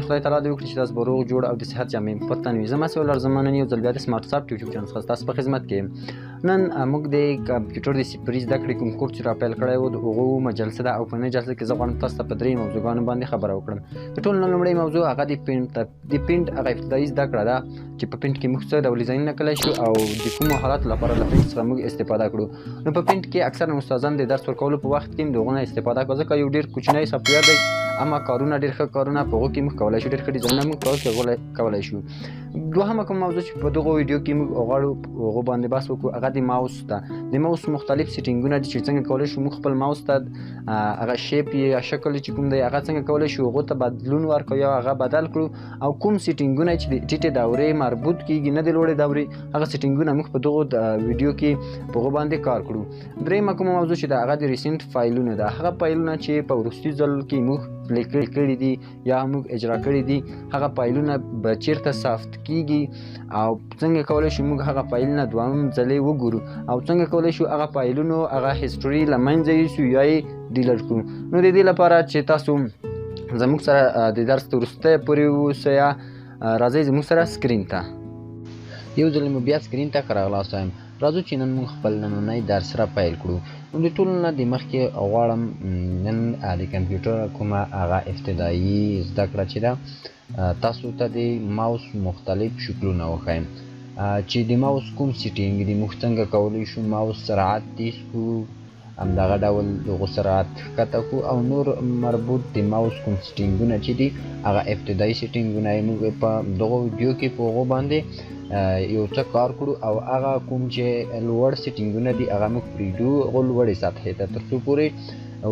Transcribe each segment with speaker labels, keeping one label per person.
Speaker 1: خدای تعالی دې وکړي چې تاسو به روغ جوړ او د صحت جامې پر تن وي. زه مسیح الله زما نن یو ځل بیا د سمارټ سافټ یوټیوب چینل څخه ستاسو په خدمت کې یم. نن موږ د کمپیوټر د صفري زده کړې کوم کورس چې را پیل کړی و د هغو اوومه جلسه ده او په نۍ جلسه کې زه غواړم تاسو ته په درې موضوعګانو باندې خبره وکړم. د ټولو نه لومړۍ موضوع هغه د پینټ هغه ابتدایي زده کړه ده چې په پینټ کې موږ څه ډول ډیزاینونه کړلی شو او د کومو حالاتو لپاره له پینټ څخه موږ استفاده کړو. نو په پینټ کې اکثرا استادان د درس ورکولو په وخت کې د هغو نه استفاده کوي، ځکه یو ډېر کوچنی سافټویر دی، اما کارونه ډېر ښه کارونه په هغو کې موږ کولی شو، ډېر ښه ډیزاینونه موږ په هغو کې کولی شو. دوهمه کوم موضوع چې په دغو ویډیو کې موږ غواړو هغو باندې بحث وکړو هغه د ماوس ده. د ماوس مختلف سیټینګونه دي چې څنګه کولی شو موږ خپل ماوس ته هغه shape یا شکل چې کوم دی هغه څنګه کولی شو هغو ته بدلون ورکړو یا هغه بدل کړو، او کوم سیټینګونه چې د ټیټې دورې مربوط کیږي نه د لوړې دورې، هغه سیټینګونه موږ په دغو ویډیو کې په هغو باندې کار کړو. درېیمه کومه موضوع چې ده هغه د recent فایلونه ده، هغه فایلونه چې په وروستي ځل کې موږ لیکل کړي دي یا موږ اجرا کړي دي هغه فایلونه به چیرته ثبت کیږي او څنګه کولی شو موږ هغه فایلونه دوهم ځلې وګورو او څنګه کولی شو هغه فایلونو هغه history له منځه یوسو یا یې delete کړو. نو د دې لپاره چې تاسو زموږ سره د درس تر وروستیه پورې واوسئ، راځئ زموږ سره screen ته. یو ځل مو بیا screen ته ښه راغلاست وایم. راځو چې نن موږ خپل نننی درس را پیل کړو. نو د ټولو نه د مخکې غواړم نن د کمپیوټر کومه هغه ابتدایي زده کړه چې ده تاسو ته د ماوس مختلف شکلونه وښایم، چې د ماوس کوم setting دی، موږ څنګه کولی شو ماوس سرعت تیز کړو، همدغه ډول دغو سرعت ښکته کړو او نور مربوط د ماوس کوم سیټینګونه چې دي هغه ابتدایي سیټینګونه یې موږ په دغو ویډیو کې په هغو باندې یو څه کار کړو او هغه کوم چې لوړ سیټینګونه دي هغه موږ پرېږدو هغو لوړې سطحې ته تر څو پورې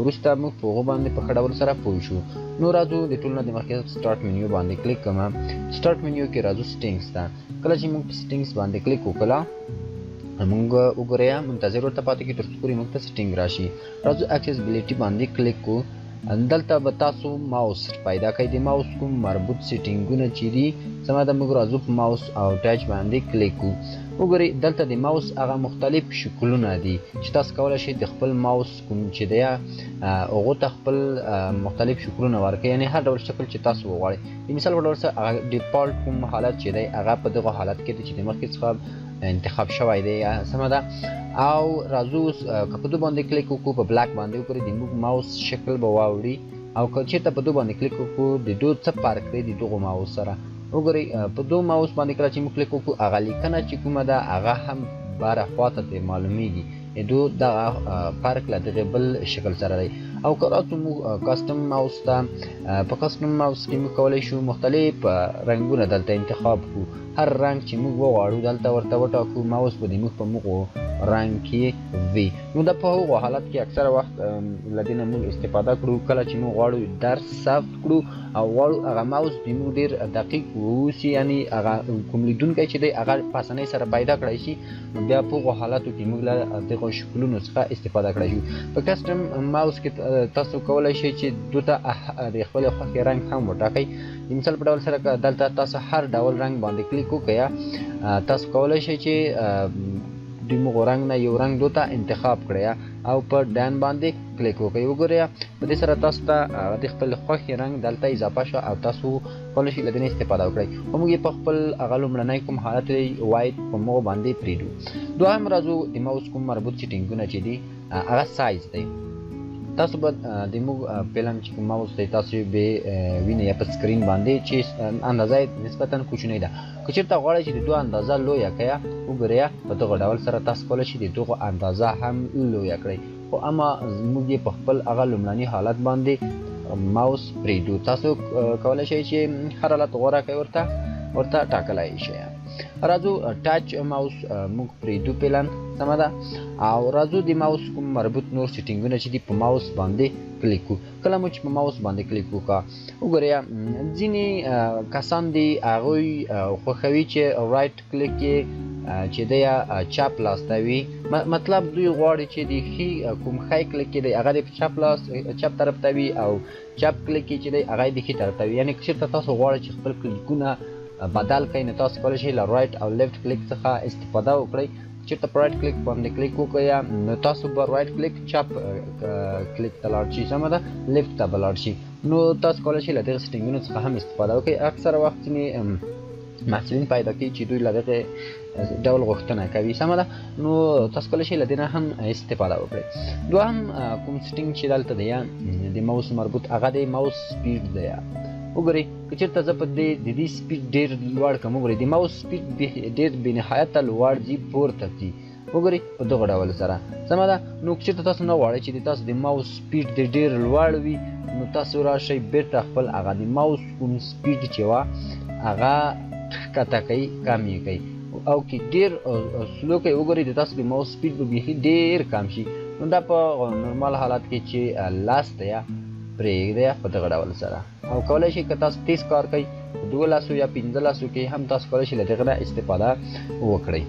Speaker 1: وروسته موږ په هغو باندې په ښه ډول سره پوه شو. نو راځو د ټولو نه د مخکې start menu باندې کلیک کوم. start menu کې راځو settings ته. کله چې موږ په settings باندې کلیک وکړه موږ وګورئ منتظر ورته پاتې کړو تر څو پورې موږ ته setting راشي. راځو accessibility باندې کلیک کړو. دلته به تاسو ماوس پیدا کړئ، د ماوس کوم مربوط سیټینګونه چې دي سمه ده، موږ راځو په ماوس او touch باندې کلیک کړو. وګورئ دلته د ماوس هغه مختلف شکلونه دي چې تاسو کولی شئ د خپل ماوس کوم چې دی هغو ته خپل مختلف شکلونه ورکړئ، یعنې هر ډول شکل چې تاسو وغواړئ. د مثال په ډول سره هغه default کوم حالت چې دی هغه په دغه حالت کې دی چې د مخکې څخه انتخاب شوی دی، سمه ده. او راځو اوس که په دو باندې کلیک وکړو په black باندې وګورئ د موږ ماوس شکل به واوړي، او که چېرته په دو باندې کلیک وکړو د دو څه فرق دی د دغو ماوس سره. وګورئ په دو ماوس باندې کله چې موږ کلیک وکړو هغه لیکنه چې کومه ده هغه هم باره خواته ترې معلومیږي، دو دغه فرق له دغې بل شکل سره دی. او که راسو موږ custom mouse ته، په custom mouse کې موږ کولی شو مختلف رنګونه دلته انتخاب کړو، هر رنګ چې موږ وغواړو دلته ورته وټاکو، ماوس به د موږ په موغو رنګ کې وي. نو دا په هغو حالت کې اکثره وخت له دې نه موږ استفاده کړو کله چې موږ غواړو درس ثبت کړو او غواړو هغه ماوس د موږ ډېر دقیق واوسي، یعنې هغه کوم لیدونکی چې دی هغه په اسانۍ سره پیدا کړای شي، نو بیا په هغو حالاتو کې موږ له دغو شکلونو څخه استفاده کړای شو. په custom mouse کې تاسو کولی شئ چې دوی ته د خپلې خوښې رنګ هم وټاکئ. د مثال په ډول سره که دلته تاسو هر ډول رنګ باندې کلیک وکړئ، تاسو کولی شئ چې د مغو رنګ نه یو رنګ دوی ته انتخاب کړئ او په done باندې کلیک وکړئ. وګورئ په دې سره تاسو ته د خپل خوښې رنګ دلته اضافه شو او تاسو کولی شئ له دې نه استفاده وکړئ. خو موږ یې په خپل هغه لومړنی کوم حالت دی white په مغو باندې پرېږدو. دوهم راځو د ماوس کوم مربوط سیټینګونه چې دي هغه سایز دی. تاسو به د موږ فعلا چې کوم ماوس دی تاسو به وینئ یا په screen باندې چې اندازه یې نسبتا کوچنۍ ده. که چېرته غواړئ چې د دوه اندازه لویه کړئ، وګورئ په دغه ډول سره تاسو کولی شئ د دغو اندازه هم لویه کړئ، خو اما موږ یې په خپل هغه لومړني حالت باندې ماوس پرېږدو. تاسو کولی شئ چې هر حالت غوره کړئ ورته ټاکلی شئ. راځو touch mouse موږ پرېږدو فعلا، سمه ده. او راځو د ماوس کوم مربوط نور سیټینګونه چې دي په ماوس باندې کلیک کړو. کله مو چې په ماوس باندې کلیک وکړه وګورئ ځینې کسان دي هغوی خوښوي چې right click یې چې دی چپ لاس ته وي، مطلب دوی غواړي چې د ښي کوم ښی کلیک یې دی هغه د چپ لاس چپ طرف ته وي او چپ کلیک یې چې دی هغه د ښي طرف ته وي. یعنې که چېرته تاسو غواړئ چې خپل کلیکونه بدل کړئ نو تاسو کولی شئ له right او left click څخه استفاده وکړئ. چېرته په right click باندې کلیک وکړئ نو تاسو به right click چپ کلیک ته لاړ شئ، سمه ده، left ته به لاړ شئ. نو تاسو کولی شئ له دغه سیټینګونو څخه هم استفاده وکړئ. اکثره وخت ځینې محصلین پیدا کوي چې دوی له دغه ډول غوښتنه کوي، سمه ده. نو تاسو کولی شئ له دې نه هم استفاده وکړئ. دوهم کوم setting چې دلته دی د ماوس مربوط، هغه د ماوس speed دی. وګورئ که چېرته زه په دې د دې speed ډېر لوړ کړم، وګورئ د ماوس speed ډېر بې نهایته لوړ ځي، پورته ځي، وګورئ په دغه ډول سره، سمه ده. نو که چېرته تاسو نه غواړئ چې د تاسو د ماوس speed د ډېر لوړ وي، نو تاسو راشئ بېرته خپل هغه د ماوس کوم speed چې وه هغه ښکته کوئ، کم یې کوئ، او که ډېر slow کوئ، وګورئ د تاسو د ماوس speed به بیخي ډېر کم شي. نو دا په نورمال حالت کې چې لاس ته یا پرېږدئ په دغه ډول سره، او کولی شئ که تاسو تیز کار کوئ په دوو لاسو یا پنځه لاسو کې هم تاسو کولی شئ له دغه نه استفاده وکړئ.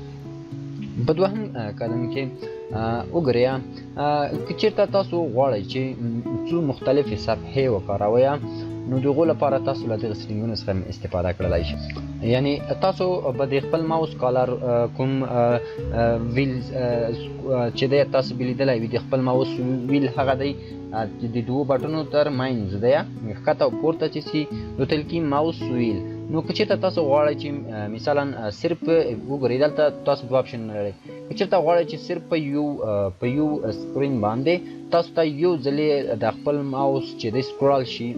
Speaker 1: په دوهم قدم کې وګورئ که چېرته تاسو غواړئ چې څو مختلفې صفحې وکاروئ، نو د هغو لپاره تاسو له دغه setting ونو څخه استفاده کړلی شئ. یعنی تاسو به د خپل ماوس color کوم wheel چې دی تاسو به لیدلی وي، د خپل ماوس wheel هغه دی چې د دوو بټنو تر منځ دی، ښکته او پورته چې سي نو تلکي mouse wheel. نو که چېرته تاسو غواړئ چې مثلا صرف وګورئ دلته تاسو دوه option لرئ، که چېرته غواړئ چې صرف په یو screen باندې تاسو ته یو ځلې د خپل ماوس چې دی scroll شي،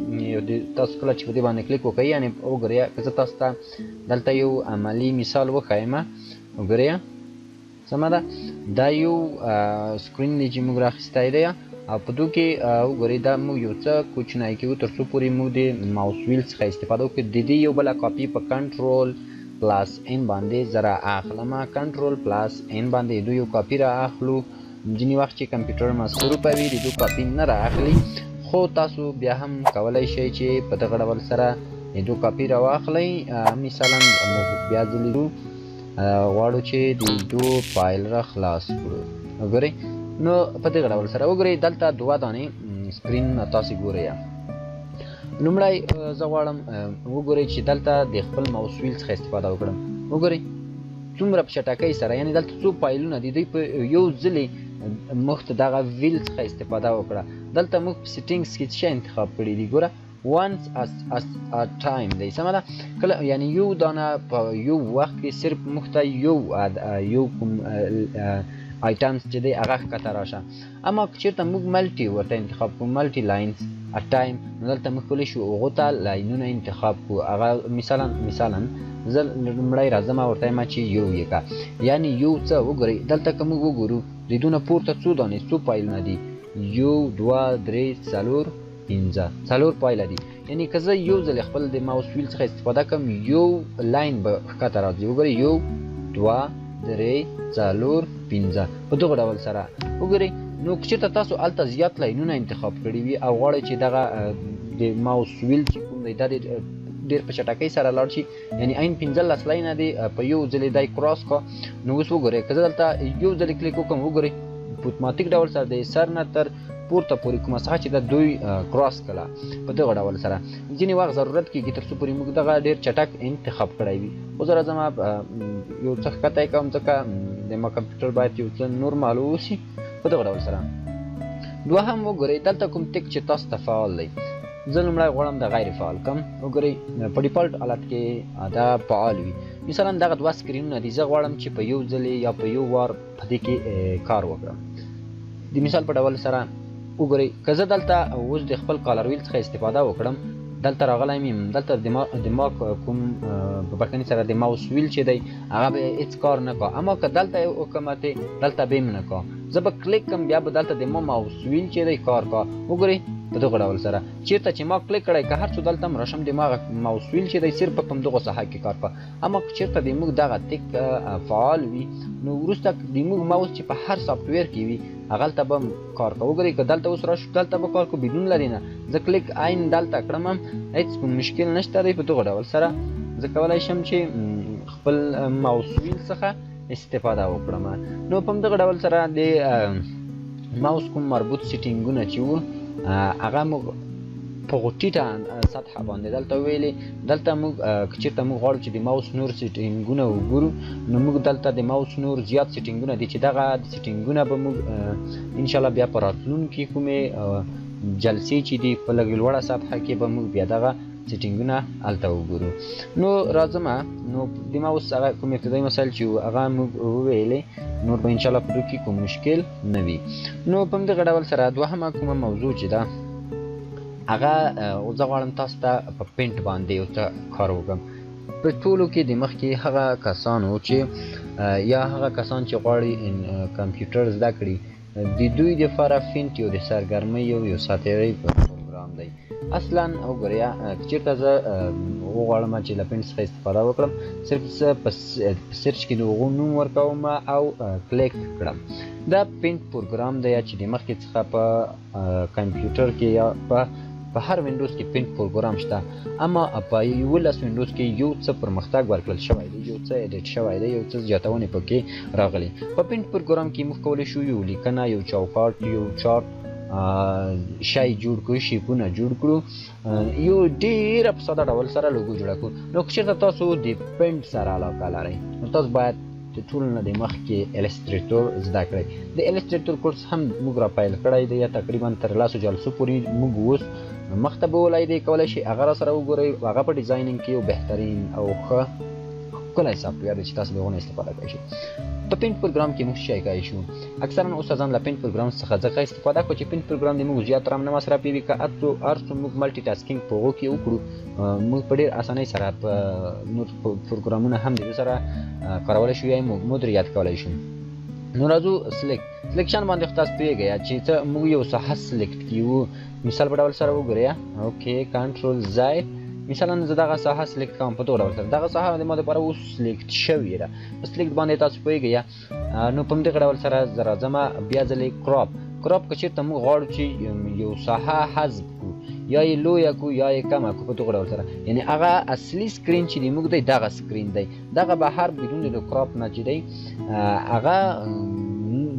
Speaker 1: تاسو کله چې په دې باندې کلیک وکړئ، یعنې وګورئ که زه تاسو ته دلته یو عملي مثال وښایم، وګورئ سمه ده، دا یو screen دی چې موږ راخیستی دی، او په دو کې وګورئ دا موږ یو څه کوچنی کوو تر څو پورې موږ د mouse wheel څخه استفاده وکړو. د دې یو بله کاپي په control plus N باندې زه را اخلم، control plus N باندې دوی یو کاپي را اخلو. ځینې وخت چې کمپیوټر مصروفه وي د دوی کاپي نه را اخلي، خو تاسو بیا هم کولی شئ چې په دغه ډول سره د دوی کاپي را واخلئ. مثلا موږ بیا ځلې غواړو چې د دوی فایل را خلاص کړو، وګورئ. نو په دغه ډول سره وګورئ دلته دوه دانې screen تاسو ګورئ. لومړی زه غواړم وګورئ چې دلته د خپل mouse wheel څخه استفاده وکړم. وګورئ څومره په چټکۍ سره، یعنې دلته څو فایلونه دي، دوی په یو ځلې موږ ته دغه wheel څخه استفاده وکړه. دلته موږ په settings کې څه شی انتخاب کړي دي، ګوره once as a time دی، سمه ده. کله یعنی یو دانه په یو وخت کې صرف موږ ته یو کوم items چې دی هغه ښکته راشه. اما که چېرته موږ multi ورته انتخاب کړو، multi lines at time، نو دلته موږ کولی شو هغو ته لاینونه انتخاب کړو. هغه مثلا زه لومړی راځم ورته وایم چې یو یې که، یعنی یو څه وګورئ. دلته که موږ وګورو د دونه پورته څو دانې څو فایلونه دي، یو دوه درې څلور پنځه، څلور فایله دي. یعنی که زه یو ځل خپل د mouse wheel څخه استفاده کوم، یو line به ښکته راځي. وګورئ یو دوه درې څلور پنځه، په دغه ډول سره وګورئ. نو که چېرته تاسو هلته زیات لاینونه انتخاب کړي وي او غواړئ چې دغه د mouse wheel چې کوم دی دا ډېر په چټکۍ سره لاړ شي، یعنی عین پنځلس لاینه دی په یو ځلې دی cross کا. نو اوس وګورئ که زه دلته یو ځلې کلیک وکړم، وګورئ په اتوماتیک ډول سره د سر نه تر پورته پورې کومه ساحه چې ده دوی cross کړه په دغه ډول سره. ځینې وخت ضرورت کېږي تر څو پورې موږ دغه ډېر چټک انتخاب کړی وي. خو زه راځم یو څه ښکته یې کوم، ځکه د ما کمپیوټر باید یو څه نورمال واوسي په دغه ډول سره. دوهم وګورئ دلته کوم tick چې تاسو ته فعال دی، زه لومړی غواړم دا غیر فعال کړم. وګورئ په default حالت کې دا فعال وي. مثلا دغه دوه سکرینونه دي، زه غواړم چې په یو ځلې یا په یو وار په دې کې کار وکړم. د مثال په ډول سره وګورئ که زه دلته اوس د خپل color wheel څخه استفاده وکړم، دلته راغلی یم، دلته د ما کوم په پښتني سره د mouse wheel چې دی هغه به هېڅ کار نه کا، اما که دلته یې وکړم دلته به یې نه کا، زه به کلیک کړم بیا به دلته د ما mouse wheel چې دی کار کا. وګورئ په دغه ډول سره چېرته چې ما کلیک کړی که هر څو دلته هم راشم د ما هغه mouse wheel چې دی صرف په همدغو ساحه کې کار کا. اما که چېرته د موږ دغه tick فعال وي، نو وروسته د موږ ماوس چې په هر software کې وي هغلته به کار کوو. وګورئ که دلته اوس راشو دلته به کار کوو بدون له دې نه زه کلیک عین دلته کړم هېڅ کوم مشکل نشته دی. په دغه ډول سره زه کولی شم چې خپل mouse wheel څخه استفاده وکړم. نو په همدغه ډول سره د ماوس کوم مربوط setting ونه چې وو هغه موږ په ټیټه سطحه باندې دلته ویلې. دلته موږ که چېرته موږ غواړو چې د ماوس نور setting ونه وګورو، نو موږ دلته د ماوس نور زیات setting ونه دي چې دغه setting ونه به موږ انشاءالله بیا په راتلونکي کومې جلسې چې دي په لږ لوړه سطحه کې به موږ بیا دغه سیټینګونه هلته وګورو. نو راځم، نو د ما اوس هغه کوم ابتدایي مسایل چې وو هغه موږ وویلې، نور به انشاءالله په دوی کې کوم مشکل نه وي. نو په همدغه ډول سره دوهمه کومه موضوع چې ده هغه زه غواړم تاسو ته په Paint باندې یو څه کار وکړم. په ټولو کې د مخکې هغه کسانو چې یا هغه کسان چې غواړي کمپیوټر زده کړي، د دوی دپاره Paint یو د سرګرمۍ یو ساتېرۍ پروګرام دی. اصلا وګورئ، که چېرته زه وغواړم چې له Paint څخه استفاده وکړم، صرف زه په search کې د هغو نوم ورکوم او کلیک کړم. دا Paint پروګرام دی چې د مخکې څخه په کمپیوټر کې یا په هر وینډوز کې Paint پروګرام شته، اما په 11 وینډوز کې یو څه پرمختګ ورکړل شوی دی، یو څه edit شوی دی، یو څه زیاتونې پکې راغلي. په Paint پروګرام کې موږ کولی شو یو لیکنه، یو چوکاټ، یو چارت شی جوړ کړو، shape ونه جوړ کړو، یو ډېره په ساده ډول سره لوګو جوړه کړو. نو که چېرته تاسو د Paint سره علاقه لرئ، نو تاسو باید د ټولو نه د مخکې Illustrator زده کړئ. د Illustrator کورس هم موږ را پیل کړی دی، تقریبا تر 10 جلسو پورې موږ اوس مخته بولی دی، کولی شئ هغه را سره وګورئ. هغه په designing کې یو بهترین او ښه ښکلی software دی چې تاسو د هغو نه استفاده کولی شئ. په Paint پروګرام کې موږ شی کولی شو؟ اکثرا استادان له Paint پروګرام څخه ځکه استفاده کوي چې Paint پروګرام د موږ زیات RAM نه مصرفوي. که هر څو موږ multitasking په هغو کې وکړو، موږ په ډېر اسانۍ سره په نور پروګرامونه هم د دې سره کارولی شو یا یې مدیریت کولی شو. نو راځو selection باندې خو تاسو پوهېږئ چې څه موږ یو ساحه select کیو. مثال په ډول سره وګورئ، okay control زائد، مثلا زه دغه ساحه select کوم په دغه ډول سره، دغه ساحه د ما دپاره اوس select شوې ده. په select باندې تاسو پوهېږئ. نو په همدغه ډول سره زه راځم بیا ځلې crop. crop که چېرته موږ غواړو چې یو ساحه حذف کړو، یا یې لویه کړو یا یې کمه کړو په دغه ډول سره، یعنې هغه اصلي screen چې د موږ دی دغه screen دی، دغه بهر بدون د crop نه چې دی، هغه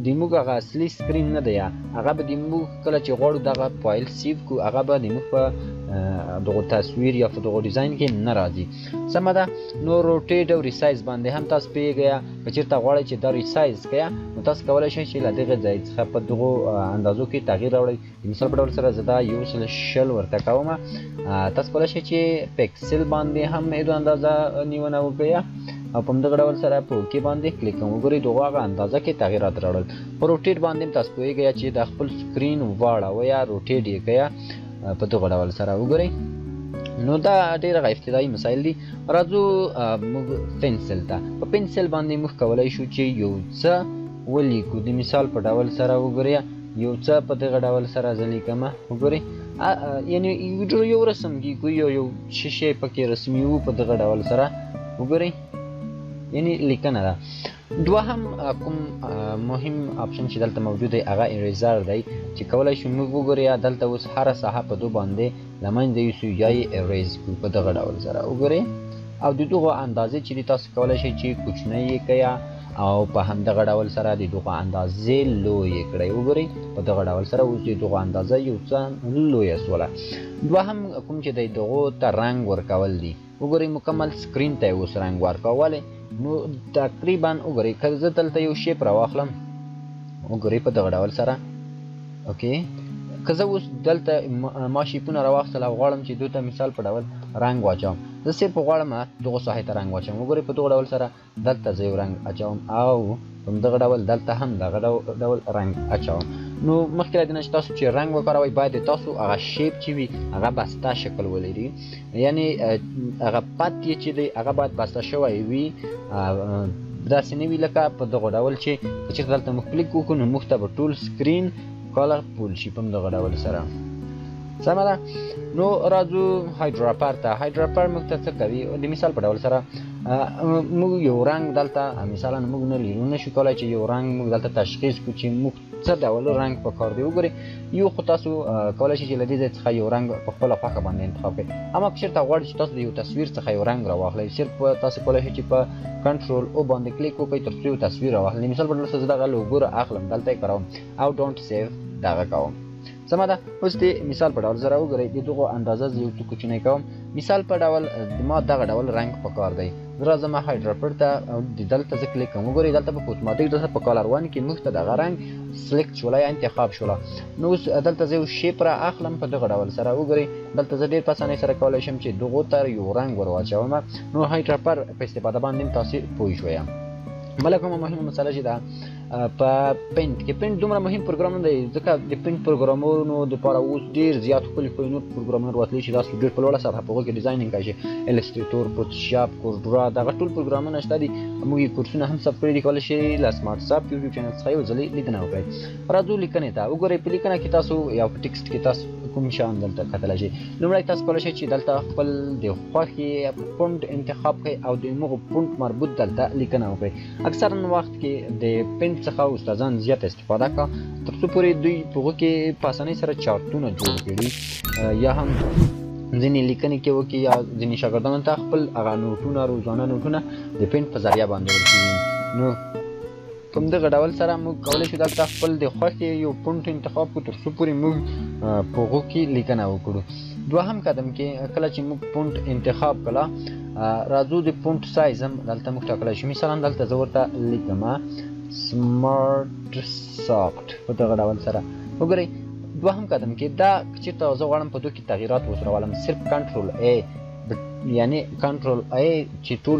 Speaker 1: د موږ هغه اصلي screen نه دی، هغه به د موږ کله چې غواړو دغه فایل save کړو، هغه به د موږ په دغه تصویر یا په دغه design کې نه راځي. سمه ده. نو rotate او resize باندې هم تاسو پوهېږئ، که چېرته غواړئ چې دا resize کړئ، نو تاسو کولی شئ چې له دغه ځای څخه په دغو اندازو کې تغییر راوړئ. د مثال په ډول سره زه دا 120 ورته کوم. تاسو کولی شئ چې پکسل باندې هم یو اندازه نیونه وکړئ او په همدغه ډول سره په okay باندې کلیک کوم. وګورئ دغه هغه اندازه کې تغییرات راوړل. په rotate باندې هم تاسو پوهېږئ چې د خپل screen واړوئ یا rotate یې کړئ په دغه ډول سره. وګورئ نو دا ډېر هغه ابتدایي مسایل دي. راځو موږ pencil ته. په pencil باندې موږ کولی شو چې یو څه ولیکو. د مثال په ډول سره وګورئ یو څه په دغه ډول سره زه لیکم. وګورئ یعنې یو رسم کیږو، یو څه شی پکې رسمي وو په دغه ډول سره. وګورئ یعنې لیکنه ده. دوهم کوم مهم option چې دلته موجود دی هغه eraser دی چې کولی شو موږ وګورئ دلته اوس هره ساحه په دو باندې له منځه یوسو یا یې erase کړو په دغه ډول سره. وګورئ او د دغو اندازې چې دي تاسو کولی شئ چې کوچنۍ یې کړئ او په همدغه ډول سره د دغو اندازې لویې کړئ. وګورئ په دغه ډول سره اوس د دغو اندازه یو څه لویه سوله. دوهم کوم چې دی دغو ته رنګ ورکول دي. وګورئ مکمل screen ته یې اوس رنګ ورکاوه. ولې؟ نو تقریبا وګورئ که زه دلته یو shape راواخلم، وګورئ په دغه ډول سره، okay که زه اوس دلته ما shape ونه راواخیستل او غواړم چې دوی ته مثال په ډول رنګ واچوم، زه صرف غواړم دغو ساحې ته رنګ واچوم. وګورئ په دغه ډول سره دلته زه یو رنګ اچوم او په همدغه ډول دلته هم دغه ډول رنګ اچوم. نو مخکې له دې نه چې تاسو چې رنګ وکاروئ باید تاسو هغه shape چې وي هغه بسته شکل ولري، یعنې هغه پت یې چې دی هغه باید بسته شوی وي، داسې نه وي لکه په دغه ډول چې که چېرته دلته موږ کلیک وکړو نو موږ ته به ټول screen colorful شي په همدغه ډول سره. سمه ده. نو راځو eyedropper ته. eyedropper موږ ته څه کوي؟ د مثال په ډول سره موږ یو رنګ دلته مثلا موږ نه لرو، نه شو کولی چې یو رنګ موږ دلته تشخیص کړو چې موږ څه ډول رنګ په کار دی. وګورئ یو خو تاسو کولی شئ چې له دې ځای څخه یو رنګ په خپله خوښه باندې انتخاب کړئ، اما که چېرته غواړئ چې تاسو د یو تصویر څخه یو رنګ راواخلئ، صرف تاسو کولی شئ چې په control O باندې کلیک وکړئ تر څو یو تصویر راواخلئ. مثال په ډول سره زه دغه لوګو را اخلم، دلته یې کاروم او don't save دغه کوم. سمه ده. اوس د مثال په ډول زه راوګورئ د دغو اندازه زه یو څه کوچنی کوم. مثال په ډول ما دغه ډول رنګ په کار دی. زه راځم height wrapper ته او دلته زه کلیک کوم. وګورئ دلته په اتوماتیک دلته په color 1 کې موږ ته دغه رنګ select شوله یا انتخاب شوله. نو اوس دلته زه یو shape را اخلم په دغه ډول سره. وګورئ دلته زه ډېر په اسانۍ سره کولی شم چې دغو ته یو رنګ ور واچوم. نو height wrapper په استفاده باندې هم تاسې پوه شوئ. بله کومه مهمه مسله چې ده په Paint کې، Paint دومره مهم پروګرام نه دی، ځکه د Paint پروګرامونو دپاره اوس ډېر زیات ښکلي ښکلي نور پروګرامونه راتللي چې تاسو ډېر په لوړه سطحه په هغو کې designing کولی شئ. Illustrator، Photoshop، CorelDRAW، دغه ټول پروګرامونه شته دي. موږ یې کورسونه هم ثبت کړي دي، کولی شئ له سمارټ ساپ یوټیوب چینل څخه یو ځلې لیدنه وکړئ. راځو لیکنې ته. وګورئ په لیکنه کې تاسو یا په text کې تاسو کوم شیان دلته کتلی شئ. لومړی تاسو کولی شئ چې دلته خپل د خوښې font انتخاب کړئ او د همغو font مربوط دلته لیکنه وکړئ. اکثرا وخت کې د Paint څخه استادان زیاته استفاده کوي تر څو پورې دوی په هغو کې په اسانۍ سره چارتونه جوړ کړي، یا هم ځینې لیکنې کې وکړي، یا ځینې شاګردانو ته خپل هغه نوټونه، روزانه نوټونه د Paint په ذریعه باندې ورکوي. نو په همدغه ډول سره موږ کولی شو دلته خپل د خوښې یو font انتخاب کړو تر څو پورې موږ په هغو کې لیکنه وکړو. دوهم قدم کې کله چې موږ font انتخاب کړه، راځو د font size هم دلته موږ ټاکلی شو. مثلا دلته زه ورته لیکم سمارټ سافټ په دغه ډول سره. وګورئ دوهم قدم کې دا که چېرته زه غواړم په دوه کې تغییرات اوس راولم، صرف control A، یعنی control A چې ټول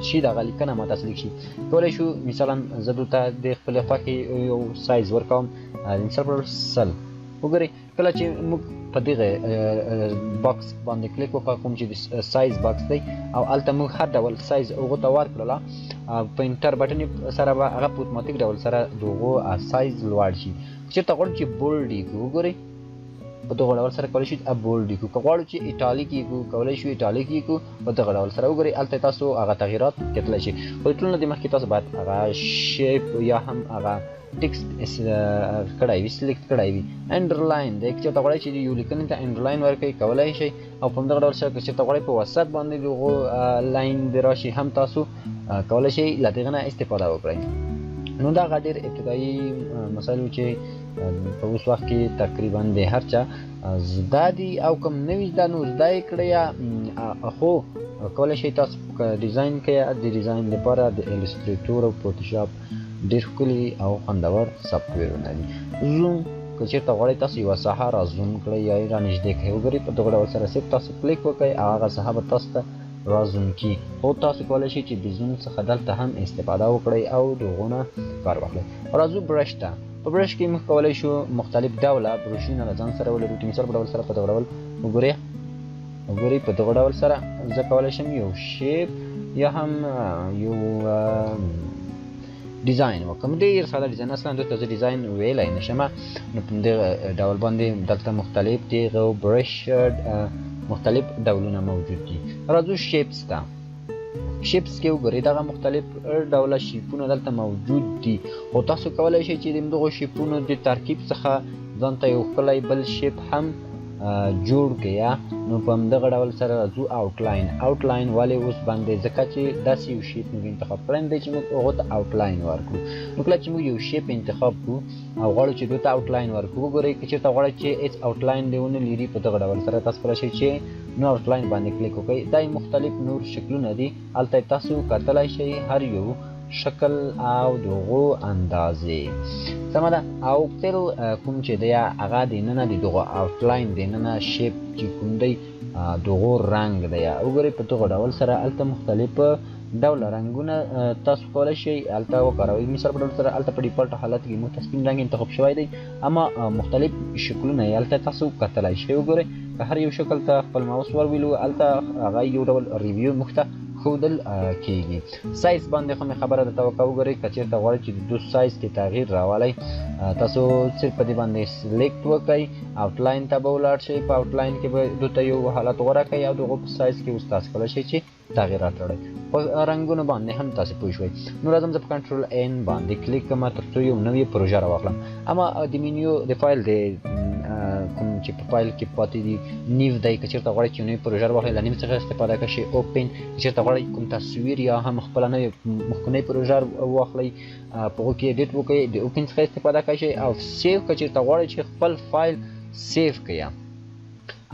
Speaker 1: شي دغه لیکنه ماته select شي. کولی شو مثلا زه دلته د خپلې خوښې یو سایز ورکوم، د مثال په ډول 100. وګورئ کله چې موږ په دغه box باندې کلیک وکړو کوم چې د size box دی، او هلته موږ هر ډول سایز هغو ته ورکړله، په enter button سره به هغه په اتوماتیک ډول سره د هغو سایز لوړ شي. که چېرته غواړو چې bold یې کړو، وګورئ په دغه ډول سره کولی شو bold یې کړو. که غواړو چې italic یې کړو، کولی شو italic یې کړو په دغه ډول سره. وګورئ هلته تاسو هغه تغییرات کتلی شئ. خو د ټولو نه د مخکې تاسو باید هغه shape یا هم هغه text کړی وي، select کړی وي. underline دی، که چېرته غواړئ چې یو لیکنې ته underline ورکړئ کولی شئ، او په همدغه ډول سره که چېرته غواړئ په وسط باندې د هغو line دې راشي هم تاسو کولی شئ له دغه نه استفاده وکړئ. نو دغه ډېر ابتدایي مسایل وو چې په اوس وخت کې تقریبا د هر چا زده دي، او کوم نوي زده نو زده یې کړئ، خو کولی شئ تاسو که design کوئ، د design لپاره د Illustrator او Photoshop ډېر ښکلي او خوندور سافټویرونه دي. zoom که چېرته غواړئ تاسو یوه ساحه را zoom کړئ یا یې را نږدې کړئ، وګورئ په دغه ډول سره صرف تاسو کلیک وکړئ او هغه ساحه به تاسو ته را zoom کړي. خو تاسو کولی شئ چې د zoom څخه دلته هم استفاده وکړئ او د هغو نه کار واخلئ. راځو brush ته. په brush کې موږ کولی شو مختلف ډوله برشونه له ځان سره ولرو. د مثال په ډول سره په دغه ډول وګورئ، وګورئ په دغه ډول سره زه کولی شم یو shape یا هم یو design وکړم. ډېر ساده design، اصلا دلته زه design ویلی نه شم. نو په دغه ډول باندې دلته مختلف دغه برش مختلف ډولونه موجود دي. راځو shapes ته. shapes کې وګورئ دغه مختلف ډوله shape ونه دلته موجود دي، خو تاسو کولی شئ چې د همدغو shape ونو د ترکیب څخه ځان ته یو ښکلی بل shape هم جوړ کړئ. نو په همدغه ډول سره راځو outline. outline ولې اوس باندې؟ ځکه چې داسې یو shape موږ انتخاب کړی دی چې موږ هغو ته outline ورکړو. نو کله چې موږ یو shape انتخاب کړو او غواړو چې دوی ته outline ورکړو، وګورئ که چېرته غواړئ چې هېڅ outline دې ونه لري په دغه ډول سره تاسو کولی شئ چې نو outline باندې کلیک وکړئ. دا یې مختلف نور شکلونه دي، هلته تاسو کتلی شئ هر یو شکل او د هغو اندازې. سمه ده. او fill کوم چې دی هغه دننه د دغو outline دننه shape چې کوم دی د هغو رنګ دی. وګورئ په دغه ډول سره هلته مختلف ډوله رنګونه تاسو کولی شئ هلته وکاروئ. مثال په ډول سره هلته په default حالت کې موږ ته سپین رنګ انتخاب شوی دی، اما مختلف شکلونه یې هلته تاسو کتلی شئ. وګورئ که هر یو شکل ته خپل ماوس ور ولو هلته هغه یو ډول review موږ ته ښودل کیږي. سایز باندې خو مې خبره درته وکړه. وګورئ که چېرته غواړئ چې د دو سایز کې تغییر راولئ، تاسو صرف په دې باندې select وکړئ، outline ته به ولاړ شئ، په outline کې به دوی ته یو حالت غوره کړئ او د هغو په سایز کې اوس تاسو کولی شئ چې تغییرات راوړئ. په رنګونو باندې هم تاسو پوه شوئ. نو راځم زه په control N باندې کلیک کوم تر څو یو نوې پروژه راواخلم. اما د مینیو د فایل د کوم چې په فایل کې پاتې دي new دی، که چېرته غواړئ چې نوې پروژه راواخلئ له new څخه استفاده کوئ شئ. open که چېرته غواړئ کوم تصویر یا هم خپله نوې مخکنۍ پروژه واخلئ، په هغو کې edit وکړئ، د open څخه استفاده کوئ شئ. او save که چېرته غواړئ چې خپل فایل save کړئ،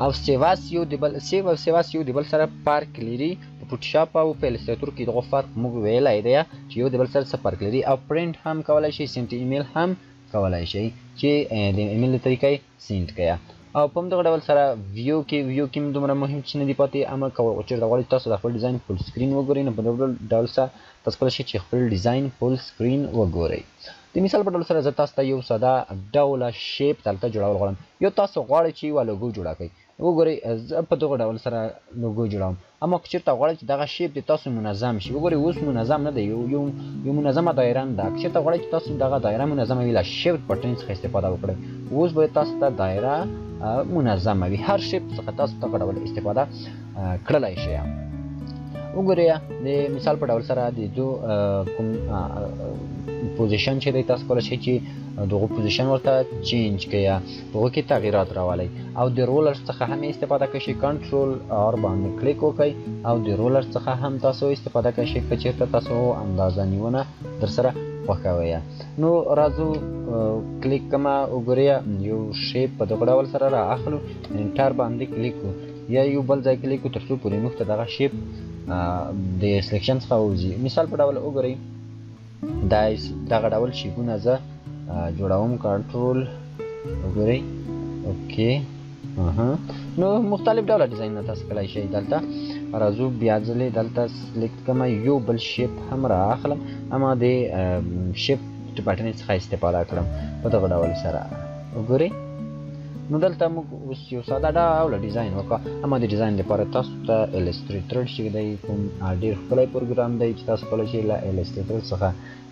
Speaker 1: او save as یو د بل save او save as یو د بل سره فرق لري. په فوټوشاپ او په Illustrator کې دغه فرق موږ ویلی دی چې یو د بل سره څه فرق لري. او پرینټ هم کولای شئ، send email هم کولای شئ چې د ایمیل له طریقې send کړئ. او په همدغه ډول سره view کې، view کې دومره مهم څه نه دي پاتې، اما که چېرته غواړئ تاسو د خپل design full screen وګورئ، نو په دغه ډول سره تاسو کولی شئ چې خپل design full screen وګورئ. د مثال په ډول سره زه تاسو ته یو ساده ډوله shape دلته جوړول غواړم. یو تاسو غواړئ چې یوه لوګو جوړه کړئ، وګورئ زه په دغه ډول سره لوګو جوړوم. اما که چېرته غواړئ چې دغه shape د تاسو منظم شي، وګورئ اوس منظم نه دی، یو منظمه دایره نه ده. که چېرته غواړئ چې تاسو دغه دایره منظمه وي، له shift button څخه استفاده وکړئ. اوس به تاسو ته دایره منظمه وي، هر shape څخه تاسو دغه ډول استفاده کړلی شئ. وګورئ د مثال په ډول سره د دو کوم position چې دی، تاسو کولی شئ چې دغه position ورته change کړئ، په هغو کې تغییرات راولئ. او د ruler څخه هم استفاده کوئ شئ، control R باندې کلیک وکړئ او د ruler څخه هم تاسو استفاده کوئ شئ که چېرته تاسو اندازه نیونه در سره خوښوئ. نو راځو کلیک کومه، وګورئ یو shape په دغه ډول سره را اخلو، enter باندې کلیک وکړو یا یو بل ځای کلیک وکړو تر څو پورې موږ ته دغه shape د selection څخه ووځي. مثال په ډول وګورئ دا دغه ډول shape ونه زه جوړوم، کنټرول وګورئ، okay. نو مختلف ډوله ډیزاینونه تاسو کولای شئ. دلته راځو بیا ځلې دلته select کوم، یو بل shape هم را اخلم، اما د shift button څخه استفاده کړم په دغه ډول سره. وګورئ نو دلته موږ اوس یو ساده ډوله ډیزاین وکړه. اما د ډیزاین لپاره تاسو ته Illustrator چې دی کوم ډېر ښکلی پروګرام دی چې تاسو کولی شئ له Illustrator څخه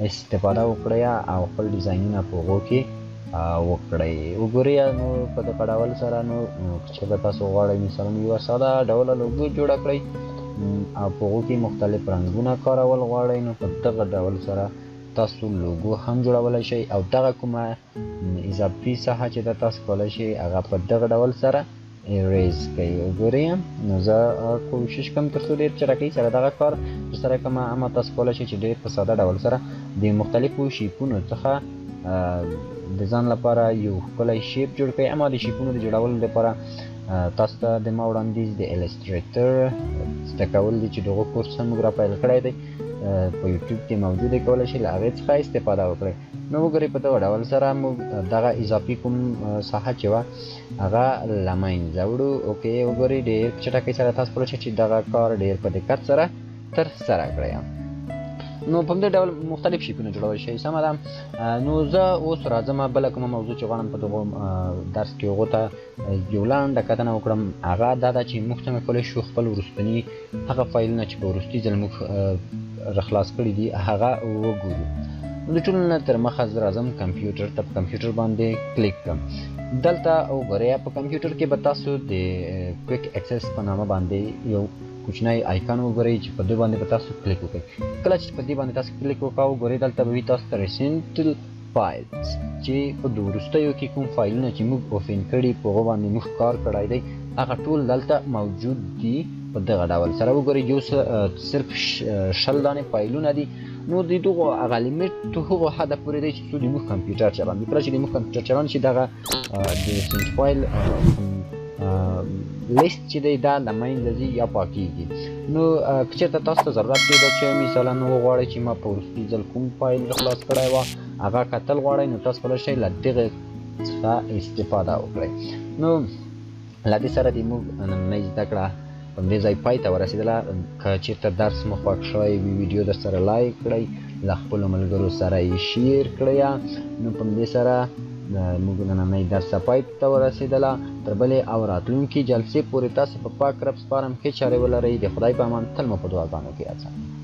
Speaker 1: استفاده وکړئ او خپل ډیزاینونه په هغو کې وکړئ. وګورئ نو په دغه ډول سره نو که چېرته تاسو غواړئ مثلا یوه ساده ډوله لوګو جوړه کړئ او په هغو کې مختلف رنګونه کارول غواړئ، نو په دغه ډول سره تاسو لوګو هم جوړولی شئ. او دغه کومه اضافي ساحه چې ده تاسو کولی شئ هغه په دغه ډول سره erase کړئ. وګورئ نو زه کوشش کوم تر څو ډېر چټکۍ سره دغه کار ترسره کړم، اما تاسو کولی شئ چې ډېر په ساده ډول سره د مختلفو shape ونو څخه د ځان لپاره یو ښکلی shape جوړ کړئ. اما د shape ونو د جوړولو لپاره تاسو ته د ما وړاندیز د Illustrator زده کول دي چې دغه کورس هم موږ را پیل کړی دی، په یوټیوب کې موجود دی، کولی شئ له هغې څخه استفاده وکړئ. نو وګورئ په دغه ډول سره موږ دغه اضافي کوم ساحه چې وه هغه له منځه وړو. okay وګورئ ډېر په چټکۍ سره تاسو کولی شئ چې دغه کار ډېر په دقت سره ترسره کړئ. نو په همدې ډول مختلف shape ونه جوړولی شئ. سمه ده. نو زه اوس راځم بله کومه موضوع چې غواړم په دغه درس کې هغو ته یو لنډه کتنه وکړم، هغه دا ده چې موږ څنګه کولی شو خپل وروستني هغه فایلونه چې په وروستي ځل موږ راخلاص کړي دي هغه وګورو. نو د ټولو نه تر مخه زه راځم کمپیوټر ته، په کمپیوټر باندې کلیک کړم. دلته وګورئ په کمپیوټر کې به تاسو د quick access په نامه باندې یو کوچنی icon وګورئ چې په دې باندې به تاسو کلیک وکړئ. کله چې په دې باندې تاسو کلیک وکړئ وګورئ دلته به وي تاسو ته recent files چې په دې وروستیو کې کوم فایلونه چې موږ open کړي په هغو باندې موږ کار کړی دی هغه ټول دلته موجود دي په دغه ډول سره. وګورئ یو صرف 20 دانې فایلونه دي. نو د دغو هغه limit تر هغو حده پورې دی چې څو د موږ کمپیوټر چلان دي. کله چې د موږ کمپیوټر چلان شي دغه د recent file لیست چې دی دا له منځه ځي یا پاکیږي. نو که چېرته تاسو ته ضرورت دی دا چې مثلا وغواړئ چې ما په وروستي ځل کوم فایل خلاص کړی وه هغه کتل غواړئ، نو تاسو کولی شئ له دغه څخه استفاده وکړئ. نو له دې سره د موږ نننۍ زده کړه په همدې ځای پای ته ورسېدله. که چېرته درس مو خوښ شوی وي ویډیو در سره like کړئ، له خپلو ملګرو سره یې share کړئ. نو په همدې سره موږ نننۍ درس پای ته ورسېدله. تر بلې او راتلونکې جلسې پورې تاسو په پاک رب سپارم. ښې چارې ولرئ. د خدای په امان. تل مو په دعاګانو کې یاد ساتئ.